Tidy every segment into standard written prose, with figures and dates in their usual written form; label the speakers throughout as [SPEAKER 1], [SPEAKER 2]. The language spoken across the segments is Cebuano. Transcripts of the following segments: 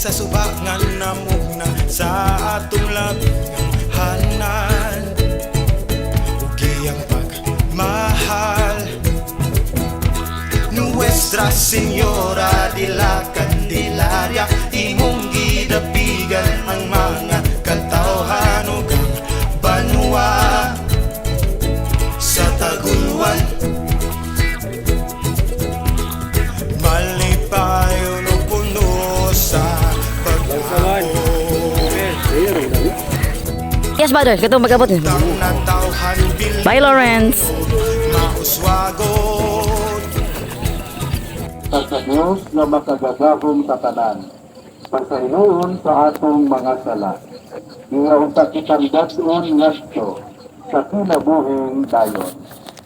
[SPEAKER 1] Sa suba nga namugna sa atong labing hanan ug iyang pagmahal. Nuestra Señora de la Candelaria, imong gidapigan ang mga katawhan ug ang banwa sa Taguluan. Malipayon ug puno sa pag-amo.
[SPEAKER 2] Yes, brother. Katong magabot.
[SPEAKER 1] Ang natawhan bilin
[SPEAKER 2] Bye, Lawrence.
[SPEAKER 1] Mauswagon.
[SPEAKER 3] Sa Diyos nga makagagahom sa tanan, pasayloon sa atong mga sala. Iya unta kitang dad-on ngadto sa kinabuhing dayon.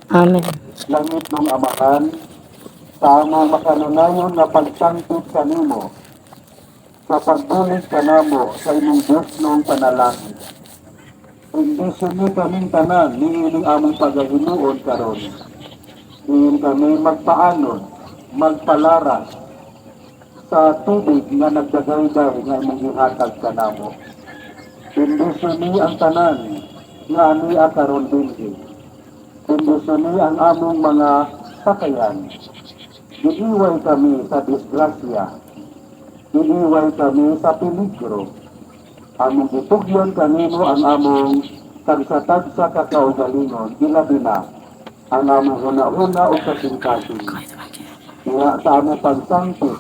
[SPEAKER 2] Amen.
[SPEAKER 3] Langitnong Amahan, sa among makanunayon nga pagsangpit kanimo, sa pagbulig kanamo sa imong Diosnong panalangin. Bendisyon kaming tanan niining among pagahimuon karon. Diin kami magpaanod, magpalaras sa tubig nga nagdagayday nga imong gihatag kanamo. Bendisyon ang tanan nga ania karon dinhi. Bendisyon ang among mga sakayan. Giiway kami sa disgrasya. Giiway kami sa peligro. Among gitugyan kanimo ang among tagsa-tagsa ka kaugalingon, gilabi na ang among huna-huna o kasing-kasing. Nga sa among pagsangpit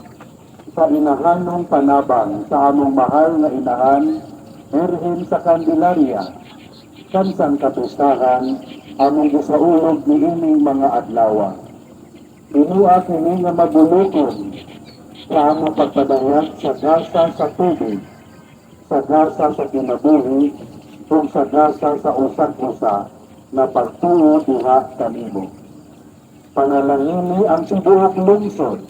[SPEAKER 3] sa inahanong panabang sa among mahal nga inahan, Birhen sa Candelaria, kansang kapistahan, among gisaulog niining mga adlaw. Tinua kini nga mabulukon sa among pagpadayag sa gasa sa tubig, sa gasa sa kinabuhi, ug sa gasa sa usag-usa na pagtuo diha kanimo. Panalangini ang tibuok lungsod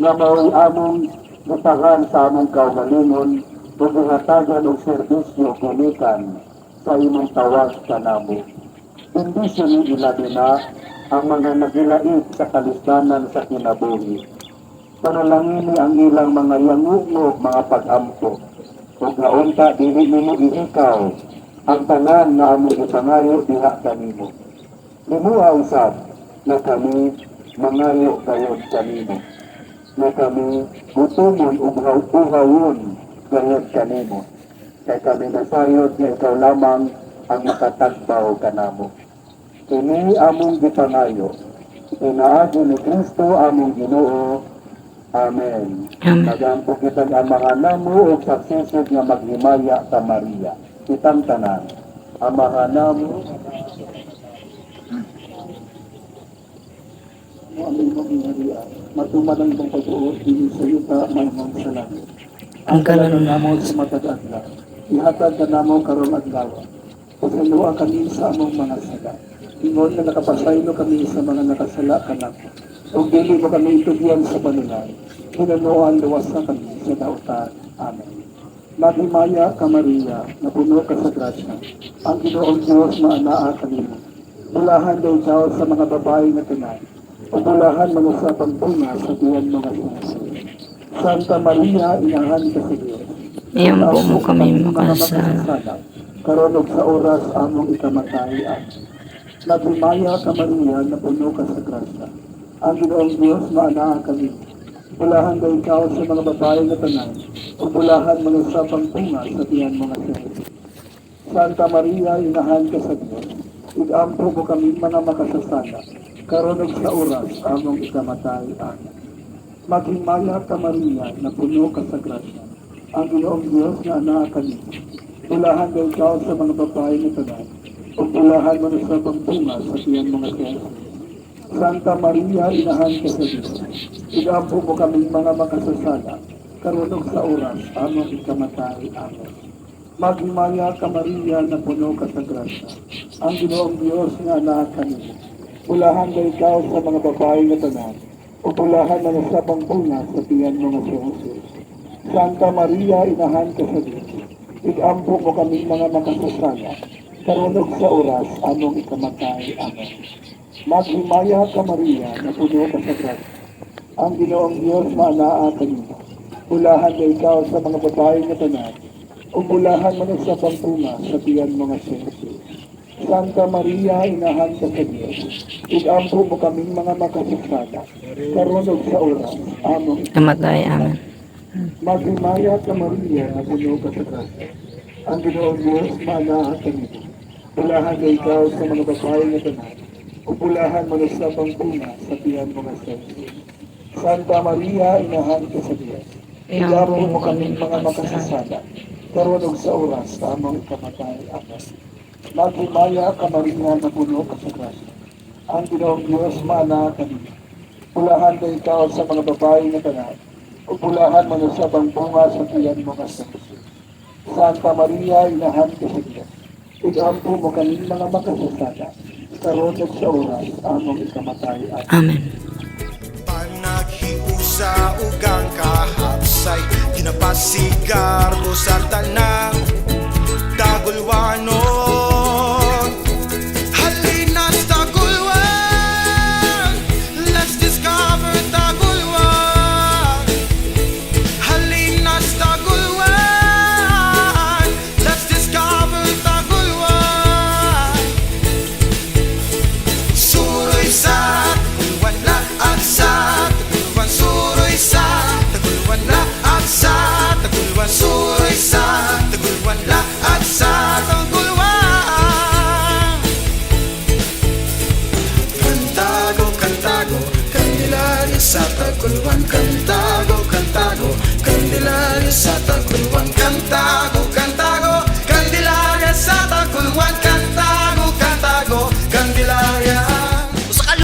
[SPEAKER 3] nga mao'y among gitahan sa among kaugalingon ug gihatagan og serbisyo gumikan sa imong tawag kanamo. Bendisyon ni ilabi na ang mga nagilait sa kalisdanan sa kinabuhi. Panalangini ang ilang mga yangungog mga pag-ampo. Ug naunta dili nimo ihikaw ang tanan nga among gipangayo diha kanimo. Himuha usab na kami mangayo gayod kanimo. Na kami gutomon ug uhawon gayod kanimo. Kay kami nasayod nga ikaw lamang ang makatagbaw kanamo. Kini among gipangayo. Pinaagi ni Kristo among Ginoo. Amen.
[SPEAKER 2] Amen.
[SPEAKER 3] Magampo kitang Amahan namo ug saksisig nga maghimaya ka Maria. Kitang tanan. Amahan namo
[SPEAKER 4] Mo ang imong gingharian, matuman ang imong pagbuot dinhi sa yuta mahimong sa langit.
[SPEAKER 2] Ang
[SPEAKER 4] kalan
[SPEAKER 2] kalan
[SPEAKER 4] namo sa matag adlaw, ihatag kanamo karong adlaw. Pasayloa kami sa among mga sala, ingon nga nakapasaylo kami sa mga nakasala kanamo. Ug dili mo kami itugyan sa panulay, hinanuan luwasa kami sa dautan. Amen. Maghimaya ka, Maria, napuno ka sa grasya. Ang Ginoong Diyos maanaa kanimo. Bulahan daw ikaw sa mga babae nga tanan, ug bulahan man usab ang bunga sa tiyan mo nga si Jesus. Santa Maria, inahan ka sa Diyos.
[SPEAKER 2] Iampo mo kami
[SPEAKER 4] Mga
[SPEAKER 2] makasala.
[SPEAKER 4] Makasasala, karon ug sa oras among ikamatay. Amen. Maghimaya ka, Maria, napuno ka sa grasya. Ang Ginoong Diyos maanaa kanimo. Bulahan daw ikaw sa mga babae nga tanan, ug bulahan man usab ang bunga sa tiyan mo nga si Jesus. Santa Maria, inahan ka sa Diyos. Igampo mo kami mga makasasala, karon ug sa oras among ikamatay. Amen. Maghimaya ka, Maria, napuno ka sa grasya. Ang Ginoong Diyos nga anaa kanimo. Bulahan daw ikaw sa mga babae nga tanan, ug bulahan man usab ang bunga sa tiyan mo nga si Jesus. Santa Maria, inahan ka sa Diyos. Igampo mo kami mga makasasala, karon ug sa oras among ikamatay. Amen. Maghimaya ka, Maria, napuno ka sa grasya. Ang Ginoong Diyos nga anaa kanimo. Bulahan daw ikaw sa mga babae nga tanan, ug bulahan man usab ang bunga sa tiyan mo nga si Jesus. Santa Maria, inahan ka sa Diyos. Igampo mo kami mga makasasala, karon ug sa oras among ikamatay. Amen. Maghimaya ka, Maria, napuno ka sa grasya. Ang Ginoong Diyos maanaa kanimo. Bulahan kay ikaw sa mga babae nga tanan, ug bulahan man usab ang bunga sa tiyan mo nga si Jesus. Santa Maria, inahan ka sa Dios, igampo mo kaming mga makasasala, karon ug sa oras among
[SPEAKER 2] Kamatay. Amen.
[SPEAKER 4] Maghimaya ka, Maria, nga puno ka sa grasya. Ang Ginoong Diyos maanaa kanimo. Bulahan kay ikaw sa mga babae nga tanan, ug bulahan man usab ang bunga sa tiyan mo nga si Jesus. Santa Maria, inahan ka sa Diyos, igampo mo kaming mga makasasala, karon ug sa oras sa among ikamatay. Amen. Maghimaya ka, Maria, nga puno ka sa grasya. Ang Ginoong Diyos maanaa kanimo. Bulahan kay ikaw sa mga babae nga tanan, ug bulahan man usab ang bunga sa tiyan mo nga si Jesus. Santa Maria, inahan ka sa Diyos, igampo mo kaming mga makasasala, karon ug sa oras among ikamatay. Amen.
[SPEAKER 2] Amen.
[SPEAKER 1] Panaghiusa ugang kahapsay, ginapasigarbo sa tanang Tagulwanon. Halina sa Tagulwan, let's discover Tagulwan. Halina sa Tagulwan, let's discover Tagulwan. Suroy sa Tagulwan laat sa Tagulwan. Suroy sa Tagulwan laat sa Tagulwan. Suroy sa Tagulwan laat sa Tagulwan. Kantago, kantago, Candelaria sa Tagulwan. Kantago.